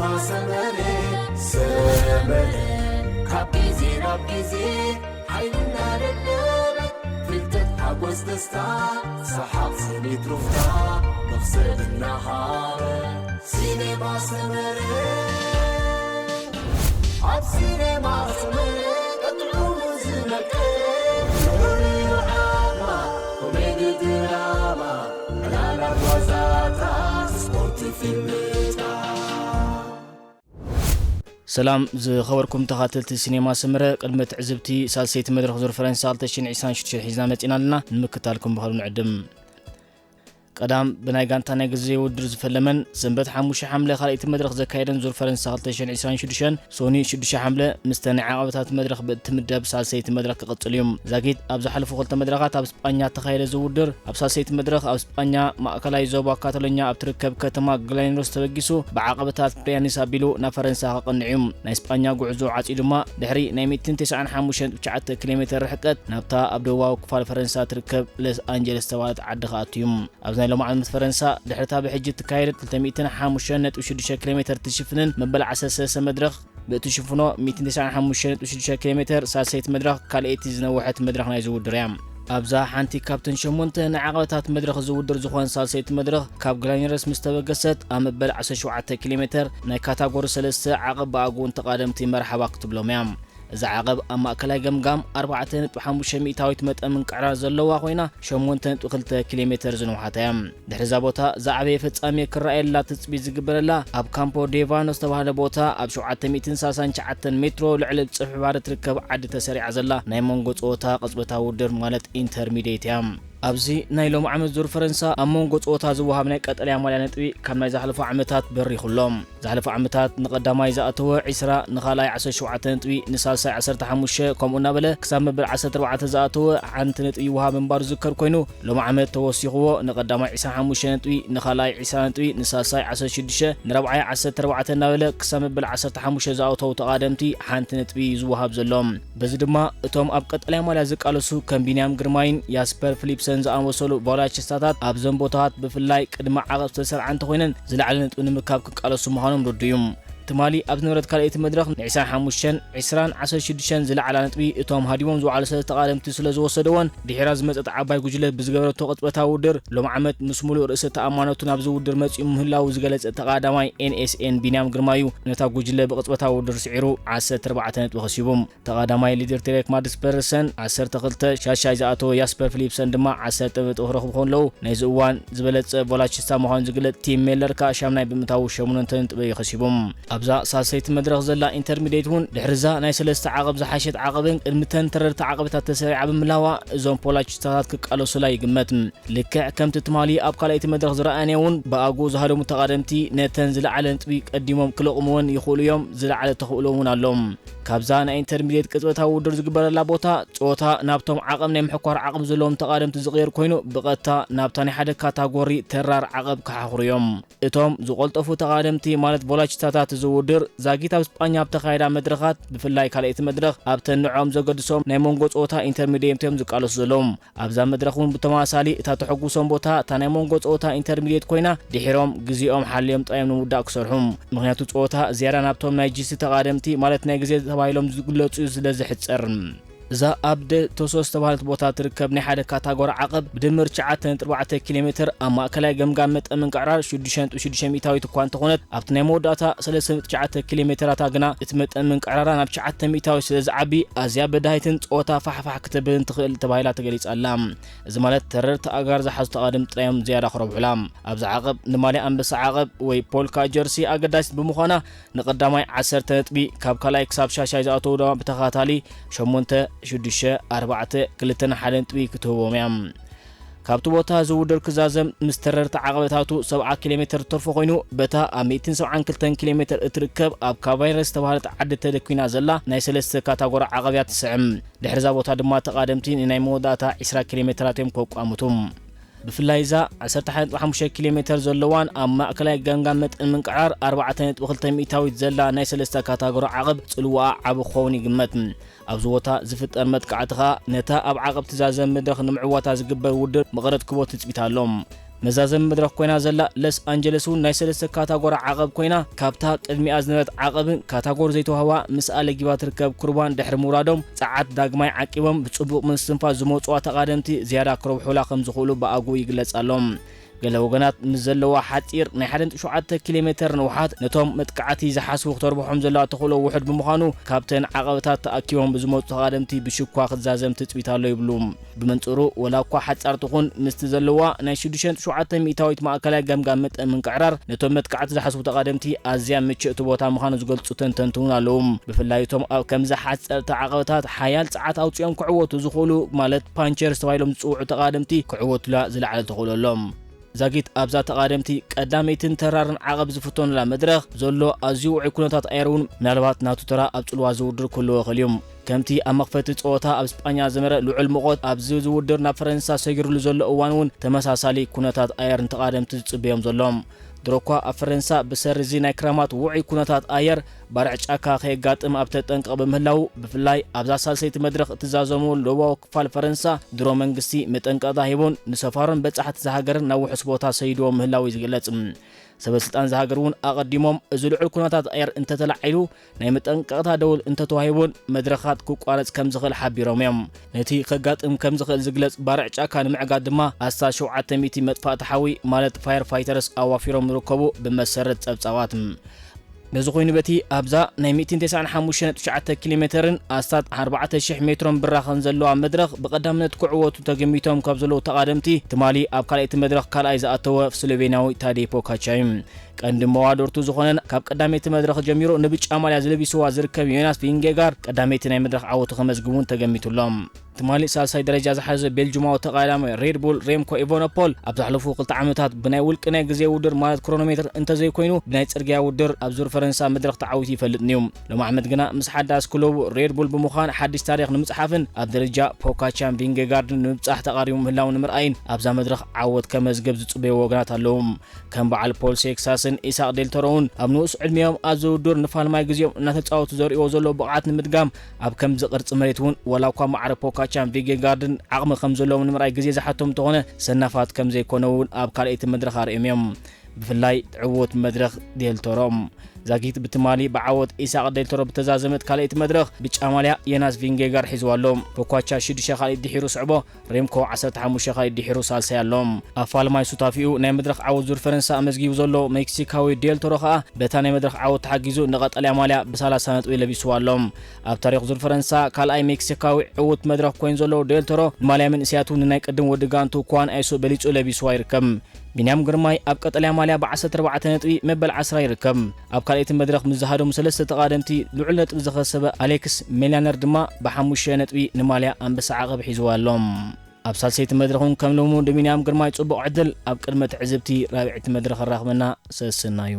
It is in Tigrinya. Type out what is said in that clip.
ማሰመረ ሰመረ ካብ ግዜ ናብ ግዜ ሓይልና ደደበ ፍልጠት ሓጎስ ደስታ ሰሓቕ ስኒት ሩፍታ መኽሰብ እናሃበ ሲኔማ ሰመረ ኣብ ሲኔማ ሰመረ ቀጥዑ ዝመቀ ንዑ ዓማ ኮሜዲ ድራማ ዕላላት ዋዛታት ስፖርት ፊልምታት ሰላም ዝኸበርኩም ተኻተልቲ ሲኔማ ሰመረ፣ ቅድሚ ትዕዝብቲ ሳልሰይቲ መድረኽ ዙር ፈረንሳ ክልተ ሽሕን ዕስራን ሽዱሽተን ሒዝና መጺና ኣለና። ንምክታልኩም ብኸሉ ንዕድም። ቀዳም ብናይ ጋንታ ናይ ግዜ ውድድር ዝፈለመን ሰንበት ሓሙሽተ ሓምለ ካልኣይቲ መድረኽ ዘካየደን ዙር ፈረንሳ ክልተ ሽሕን ዕስራን ሽዱሽተን ሶኒ ሽዱሽተ ሓምለ ምስተን ናይ ዓቐበታት መድረኽ ብእትምደብ ሳልሰይቲ መድረኽ ክቕጽል እዩ። ዛጊት ኣብ ዝሓለፉ ክልተ መድረኻት ኣብ ስጳኛ እተኻየደ ዝውድር ኣብ ሳልሰይቲ መድረኽ ኣብ ስጳኛ ማእከላይ ዞባ ካታሎኛ ኣብ ትርከብ ከተማ ግላይኖስ ተበጊሱ ብዓቐበታት ፕሪያኒስ ኣቢሉ ናብ ፈረንሳ ከቕንዕ እዩ። ናይ ስጳኛ ጉዕዞ ዓጽዩ ድማ ድሕሪ ናይ ሚእትን ተስዓን ሓሙሽተን ነጥቢ ትሽዓተ ኪሎ ሜተር ርሕቀት ናብታ ኣብ ደቡባዊ ክፋል ፈረንሳ ትርከብ ለስ ኣንጀለስ ዝተባህለት ዓዲ ክኣቱ እዩ። ኣብዚ ናይ ሎማዓንቲ ፈረንሳ ድሕሪ እታ ብሕጂ እትካየድ ክልተ ሚእትን ሓሙሽተን ነጥቢ ሽዱሽተ ኪሎ ሜተር ትሽፍንን መበል ዓሰርተ ሰለስተ መድረኽ ብእትሽፍኖ ሚእትን ተስዓን ሓሙሽተን ነጥቢ ሽዱሽተ ኪሎ ሜተር ሳልሰይቲ መድረኽ ካልኣይቲ ዝነውሐት መድረኽ ናይዚ ውድድር እያ። ኣብዛ ሓንቲ ካብተን ሸሞንተ ናይ ዓቐበታት መድረኽ ዝውድር ዝኾነ ሳልሰይቲ መድረኽ ካብ ግላይነረስ ምስ ተበገሰት ኣብ መበል ዓሰርተ ሸውዓተ ኪሎ ሜተር ናይ ካታጎሪ ሰለስተ ዓቐብ ብኣግኡ ንተቓደምቲ መርሓባ ክትብሎም እያ። እዛ ዓቐብ ኣብ ማእከላይ ገምጋም ኣርባዕተ ነጥቢ ሓሙሽተ ሚእታዊት መጠን ምንቅዕራር ዘለዋ ኮይና ሸሞንተ ነጥቢ ክልተ ኪሎ ሜተር ዝነውሓት እያ። ድሕሪ እዛ ቦታ ዝዓበየ ፍጻሜ ክረኣየላ ትጽቢት ዝግበረላ ኣብ ካምፖ ዴቫኖ ዝተባህለ ቦታ ኣብ ሸውዓተ ሚእትን ሰላሳን ትሽዓተን ሜትሮ ልዕሊ ጽፍሒ ባሕሪ ትርከብ ዓዲ ተሰሪዓ ዘላ ናይ መንጎ ጸወታ ቅጽበታዊ ውድድር ማለት ኢንተርሚዲየት እያ። ኣብዚ ናይ ሎሚ ዓመት ዙር ፈረንሳ ኣብ መንጎ ጸወታ ዝወሃብ ናይ ቀጠልያ ማልያ ነጥቢ ካብ ናይ ዝሓለፉ ዓመታት በሪኹ ኣሎ። ዝሓለፉ ዓመታት ንቐዳማይ ዝኣተወ ዕስራ፣ ንኻልኣይ ዓሰርተ ሸውዓተ ነጥቢ፣ ንሳልሳይ ዓሰርተ ሓሙሽተ ከምኡ እናበለ ክሳብ መበል ዓሰርተ ኣርባዕተ ዝኣተወ ሓንቲ ነጥቢ ይወሃብ ምንባሩ ዝዝከር ኮይኑ፣ ሎሚ ዓመት ተወሲኽዎ ንቐዳማይ ዕስራን ሓሙሽተ ነጥቢ፣ ንኻልኣይ ዕስራ ነጥቢ፣ ንሳልሳይ ዓሰርተ ሽዱሽተ፣ ንራብዓይ ዓሰርተ ኣርባዕተ እናበለ ክሳብ መበል ዓሰርተ ሓሙሽተ ዝኣተዉ ተቓደምቲ ሓንቲ ነጥቢ እዩ ዝወሃብ ዘሎ። በዚ ድማ እቶም ኣብ ቀጠልያ ማልያ ዝቃለሱ ከም ቢንያም ግርማይን ያስፐር ፊሊፕሰን ዝኣመሰሉ ቫላቺስታታት ኣብዘን ቦታታት ብፍላይ ቅድሚ ዓቐብ ዝተሰርዓ እንተኾይነን ዝለዓለ ነጥቢ ንምርካብ ክቃለሱ ምዃኖም ርዱእ እዩ። ትማሊ ኣብ ዝነበረት ካልኣይቲ መድረኽ ንዒስራን ሓሙሽተን፣ ዒስራን ዓሰርተ ሽዱሽተን ዝለዓላ ነጥቢ እቶም ሃዲሞም ዝወዓሉ ሰለስተ ተቓደምቲ ስለ ዝወሰደወን ድሒራ ዝመጸት ዓባይ ጉጅለ ብዝገበረቶ ቅጽበታዊ ውድድር ሎም ዓመት ምስ ሙሉእ ርእሰ ተኣማኖቱ ናብዚ ውድድር መጺኡ ምህላዉ ዝገለጸ ተቓዳማይ ኤንኤስኤን ቢንያም ግርማዩ ነታ ጉጅለ ብቅጽበታዊ ውድድር ስዒሩ ዓሰርተ ኣርባዕተ ነጥቢ ከሲቡ። ተቓዳማይ ሊድር ቴሬክ ማድስ ፐርሰን ዓሰርተ ክልተ፣ ሻሻይ ዝኣተወ ያስፐር ፊሊፕሰን ድማ ዓሰርተ ነጥቢ ክረኽቡ ከለዉ፣ ናይዚ እዋን ዝበለጸ ቮላቺስታ ምዃኑ ዝግለጽ ቲም ሜለር ከኣ ሻምናይ ብምእታዉ ሸሞንተ ነጥቢ እዩ ከሲቡ። ኣብዛ ሳልሰይቲ መድረኽ ዘላ ኢንተርሚዲየት እውን ድሕሪዛ ናይ ሰለስተ ዓቐብ ዝሓሸት ዓቐብን ቅድሚ ተን ተረርቲ ዓቐብታት ተሰሪዓ ብምህላዋ፣ እዞም ፖላቺስታታት ክቃለሱላ ይግመት። ልክዕ ከምቲ ትማሊ ኣብ ካልኣይቲ መድረኽ ዝረኣናዮ እውን ብኣግኡ ዝሃደሙ ተቓደምቲ ነተን ዝለዓለ ነጥቢ ቀዲሞም ክለቕምወን ይኽእሉ እዮም፣ ዝለዓለ ተኽእሎ እውን ኣሎም። ካብዛ ናይ ኢንተርሚዲየት ቅጽበታዊ ውድድር ዝግበረላ ቦታ፣ ጸወታ ናብቶም ዓቐብ ናይ ምሕኳር ዓቕሚ ዘለዎም ተቓደምቲ ዝቕየር ኮይኑ፣ ብቐጥታ ናብታ ናይ ሓደ ካታጎሪ ተራር ዓቐብ ክሓኽሩ እዮም። እቶም ዝቐልጠፉ ተቓደምቲ፣ ማለት ቮላቺስታታት እዚ ውድድር፣ ዛጊት ኣብ ስጳኛ ኣብ ተኻየዳ መድረኻት፣ ብፍላይ ካልኣይቲ መድረኽ፣ ኣብተን ንዕኦም ዘገድሶም ናይ መንጎ ጸወታ ኢንተርሚዲየት እዮም ዝቃለሱ ዘለዉ። ኣብዛ መድረኽ እውን ብተመሳሳሊ እታ ተሐጉሶም ቦታ እታ ናይ መንጎ ጸወታ ኢንተርሚዲየት ኮይና፣ ድሒሮም ግዜኦም ሓልዮም ጥራዮም ንምውዳእ ክሰርሑ። ምኽንያቱ ጸወታ ዝያዳ ናብቶም ናይ ጂሲ ተቓደምቲ፣ ማለት ናይ ግዜ ተባሂሎም ዝግለጹ እዩ ስለ ዝሕጸር። እዛ ኣብ ደ ቶሶ ዝተባህለት ቦታ ትርከብ ናይ ሓደ ካታጎሪ ዓቐብ ብድምር ትሽዓተ ነጥቢ ኣርባዕተ ኪሎ ሜትር ኣብ ማእከላይ ገምጋም መጠን ምንቅዕራር ሽዱሽተ ነጥቢ ሽዱሽተ ሚእታዊት እኳ እንተኾነት፣ ኣብቲ ናይ መወዳእታ ሰለስተ ነጥቢ ትሽዓተ ኪሎ ሜትራታ ግና እቲ መጠን ምንቅዕራራ ናብ ትሽዓተ ሚእታዊት ስለ ዝዓቢ ኣዝያ በዳሂትን ጸወታ ፋሕፋሕ ክትብልን ትኽእል ተባሂላ ተገሊጻ ኣላ። እዚ ማለት ተረርቲ ኣጋር ዝሓዙ ተቓደምቲ ጥራዮም ዝያዳ ክረብሑላ። ኣብዚ ዓቐብ ንማልያ ኣንበሳ ዓቐብ ወይ ፖልካ ጀርሲ ኣገዳሲት ብምዃና ንቐዳማይ ዓሰርተ ነጥቢ፣ ካብ ካልኣይ ክሳብ ሻሻይ ዝኣተዉ ድማ ብተኸታታሊ ሸሞንተ፣ ሽዱሽተ፣ ኣርባዕተ፣ ክልተን ሓደን ነጥቢ ክትህቦም እያ። ካብቲ ቦታ እዚ ውድድር ክዛዘም ምስ ተረርቲ ዓቐበታቱ ሰብዓ ኪሎ ሜትር ዝተርፎ ኮይኑ፣ በታ ኣብ ሚእትን ሰብዓን ክልተን ኪሎ ሜትር እትርከብ ኣብ ካቫይረስ ዝተባህለት ዓዲ ተደኲና ዘላ ናይ ሰለስተ ካታጎሪ ዓቐብ እያ ትስዕም። ድሕሪ እዛ ቦታ ድማ ተቓደምቲ ንናይ መወዳእታ ዒስራ ኪሎ ሜትራት እዮም ከቋምቱ። ብፍላይ እዛ ዓሰርተ ሓደ ነጥቢ ሓሙሽተ ኪሎ ሜትር ዘለዋን ኣብ ማእከላይ ገምጋም መጠን ምንቅዕራር ኣርባዕተ ነጥቢ ክልተ ሚእታዊት ዘላ ናይ ሰለስተ ካታጎሪ ዓቐብ ጽልዋኣ ዓቢ ክኸውን ይግመት። ኣብዚ ቦታ ዝፍጠር መጥቃዕቲ ኸኣ ነታ ኣብ ዓቐብ ትዛዘም መድረኽ ንምዕዋታ ዝግበር ውድድር መቐረት ክህቦ ትጽቢት ኣሎ። መዛዘሚ መድረኽ ኮይና ዘላ ለስ ኣንጀለስ እውን ናይ ሰለስተ ካታጎሪ ዓቐብ ኮይና፣ ካብታ ቅድሚኣ ዝነበረት ዓቐብን ካታጎሪ ዘይተዋህባ ምስ ኣለጊባ ትርከብ ኩርባን ድሕሪ ምውራዶም፣ ጸዓት ዳግማይ ዓቂቦም ብጽቡቕ ምስትንፋስ ዝመጽዋ ተቓደምቲ ዝያዳ ክረብሑላ ከም ዝኽእሉ ብኣግኡ ይግለጽ ኣሎ። ገለ ወገናት ምስ ዘለዋ ሓጺር ናይ ሓደ ነጥቢ ሸውዓተ ኪሎ ሜተር ንውሓት፣ ነቶም መጥቃዕቲ ዝሓስቡ ክተርብሖም ዘለዋ ተኽእሎ ውሑድ ብምዃኑ፣ ካብተን ዓቐብታት ተኣኪቦም ብዝመጹ ተቓደምቲ ብሽኳ ክትዛዘም ትጽቢት ኣሎ ይብሉ። ብመንጽሩ፣ ወላ እኳ ሓጻር ትኹን፣ ምስቲ ዘለዋ ናይ ሽዱሽተ ነጥቢ ሸውዓተ ሚእታዊት ማእከላይ ገምጋም መጠን ምንቅዕራር፣ ነቶም መጥቃዕቲ ዝሓስቡ ተቓደምቲ ኣዝያ ምችእቲ ቦታ ምዃኑ ዝገልጹ ተንተንቲ እውን ኣለዉ። ብፍላይ እቶም ኣብ ከምዚ ሓጸርቲ ዓቐብታት ሓያል ጸዓት ኣውጺኦም ክዕወቱ ዝኽእሉ፣ ማለት ፓንቸርስ ተባሂሎም ዝጽውዑ ተቓደምቲ ክዕወቱላ ዝለዓለ ተኽእሎ ኣሎ። ዛጊት ኣብዛ ተቓደምቲ ቀዳመይትን ተራርን ዓቐብ ዝፍተኑላ መድረኽ ዘሎ ኣዝዩ ውዑይ ኩነታት ኣየር እውን ምናልባት ናቱ ተራ ኣብ ጽልዋ ዝውድር ክህልዎ ይኽእል እዩ። ከምቲ ኣብ መኽፈቲ ጸወታ ኣብ ስጳኛ ዝነበረ ልዑል ሙቐት፣ ኣብዚ ዝውድር ናብ ፈረንሳ ሰጊሩሉ ዘሎ እዋን እውን ተመሳሳሊ ኩነታት ኣየር ንተቓደምቲ ዝጽበዮም ዘሎ። ድሮኳ ኣብ ፈረንሳ ብሰሪ እዚ ናይ ክረማት ውዑይ ኩነታት ኣየር ባርዕ ጫካ ከየጋጥም ኣብ ተጠንቀቕ ብምህላዉ፣ ብፍላይ ኣብዛ ሳልሰይቲ መድረኽ እትዛዘሙ ደቡባዊ ክፋል ፈረንሳ ድሮ መንግስቲ መጠንቀቕታ ሂቡን ንሰፋሮን በጻሕቲ እዛ ሃገርን ናብ ውሑስ ቦታ ሰይድዎ ምህላዉ እዩ ዝግለጽ። ሰበ ስልጣን እዛ ሃገር እውን ኣቐዲሞም፣ እዚ ልዑል ኩነታት ኣየር እንተተላዒሉ ናይ መጠንቀቕታ ደወል እንተተዋሂቡን መድረኻት ክቋረጽ ከም ዝኽእል ሓቢሮም እዮም። ነቲ ከጋጥም ከም ዝኽእል ዝግለጽ ባርዕ ጫካ ንምዕጋት ድማ ኣስታት ሸውዓተ ሚእቲ መጥፋእቲ ሓዊ፣ ማለት ፋየር ፋይተርስ፣ ኣዋፊሮም ዝርከቡ ብመሰረት ጸብጻባት። በዚ ኮይኑ፣ በቲ ኣብዛ ናይ ሚእትን ተስዓን ሓሙሽተ ነጥቢ ትሽዓተ ኪሎ ሜተርን ኣስታት ኣርባዕተ ሽሕ ሜትሮን ብራኸን ዘለዋ መድረኽ ብቐዳምነት ክዕወቱ ተገሚቶም ካብ ዘለዉ ተቓደምቲ፣ ትማሊ ኣብ ካልኣይቲ መድረኽ ካልኣይ ዝኣተወ ስሎቬንያዊ ታዴ ፖካቻ እዩ። ቀንዲ መዋደርቱ ዝኾነን ካብ ቀዳመይቲ መድረኽ ጀሚሩ ንብጫ ማልያ ዝለቢስዋ ዝርከብ ዮናስ ቪንጌጋርድ ቀዳመይቲ ናይ መድረኽ ዓወቱ ከመዝግብ እውን ተገሚቱ ኣሎ። ትማሊ ሳልሳይ ደረጃ ዝሓዘ ቤልጁማዊ ተቓዳማይ ሬድ ቡል ሬምኮ ኢቨኖፖል ኣብ ዝሓለፉ ክልተ ዓመታት ብናይ ውልቂ ናይ ግዜ ውድድር፣ ማለት ክሮኖሜትር እንተዘይኮይኑ፣ ብናይ ጽርግያ ውድድር ኣብ ዙር ፈረንሳ መድረኽ ተዓዊቱ ይፈልጥን እዩ። ሎም ዓመት ግና ምስ ሓዳስ ክለቡ ሬድ ቡል ብምዃን ሓድሽ ታሪኽ ንምጽሓፍን ኣብ ደረጃ ፖካቻን ቪንጌጋርድን ንምብጻሕ ተቓሪቡ ምህላው ንምርኣይን ኣብዛ መድረኽ ዓወት ከመዝግብ ዝጽበዩ ወገናት ኣለዉ። ከም በዓል ፖል ሴክሳስን ኢሳቕ ዴልቶሮውን ኣብ ንኡስ ዕድሚኦም ኣብዚ ውድድር ንፋልማይ ግዜኦም እናተጻወቱ ዘርእይዎ ዘለዉ ብቕዓት ንምድጋም ኣብ ከምዚ ቅርጺ መሬት እውን ዋላ እኳ ማዕረ ፖካቻን ቪንጌጋርድን ዓቕሚ ከም ዘለዎም ንምርኣይ ግዜ ዝሓቶም እንተኾነ፣ ሰናፋት ከም ዘይኮነ እውን ኣብ ካልኣይቲ መድረኽ ኣርእዮም እዮም። ብፍላይ ዕዉት መድረኽ ዴልቶሮ። ዛጊት ብትማሊ ብዓወት ኢሳቕ ዴልቶሮ ብተዛዘመት ካልኣይቲ መድረኽ ብጫ ማልያ ዮናስ ቪንጌጋርድ ሒዝዋ ኣሎ። ፖኳቻ ሽዱሽተ ካልኣይ ድሒሩ ስዕቦ፣ ሬምኮ ዓሰርተ ሓሙሽተ ካልኣይ ድሒሩ ሳልሳይ ኣሎ። ኣብ ፋልማይ ሱታፊኡ ናይ መድረኽ ዓወት ዙር ፈረንሳ ኣመዝጊቡ ዘሎ ሜክሲካዊ ዴልቶሮ ከኣ በታ ናይ መድረኽ ዓወት ተሓጊዙ ንቐጠልያ ማልያ ብሰላሳ ነጥቢ ለቢስዋ ኣሎ። ኣብ ታሪኽ ዙር ፈረንሳ ካልኣይ ሜክሲካዊ ዕዉት መድረኽ ኮይኑ ዘሎ ዴልቶሮ፣ ንማልያ መንእሰያቱ ንናይ ቅድም ወዲ ጋንቱ ኳን ኣይሶ በሊጹ ለቢስዋ ይርከብ። ቢንያም ግርማይ ኣብ ቀጠልያ ማልያ ብዓሰርተ ኣርባዕተ ነጥቢ መበል ዓስራ ይርከብ። ኣብ ካልኣይቲ መድረኽ ምስ ዝሃደሙ ሰለስተ ተቓደምቲ ልዑል ነጥቢ ዝኸሰበ ኣሌክስ ሜላነር ድማ ብሓሙሽተ ነጥቢ ንማልያ ኣንበሳ ዓቐብ ሒዝዋ ኣሎ። ኣብ ሳልሰይቲ መድረኽ እውን ከም ልሙድ ንቢንያም ግርማይ ጽቡቕ ዕድል፣ ኣብ ቅድመ ትዕዝብቲ ራብዐይቲ መድረኽ ኣራኽበና። ሰስናዩ።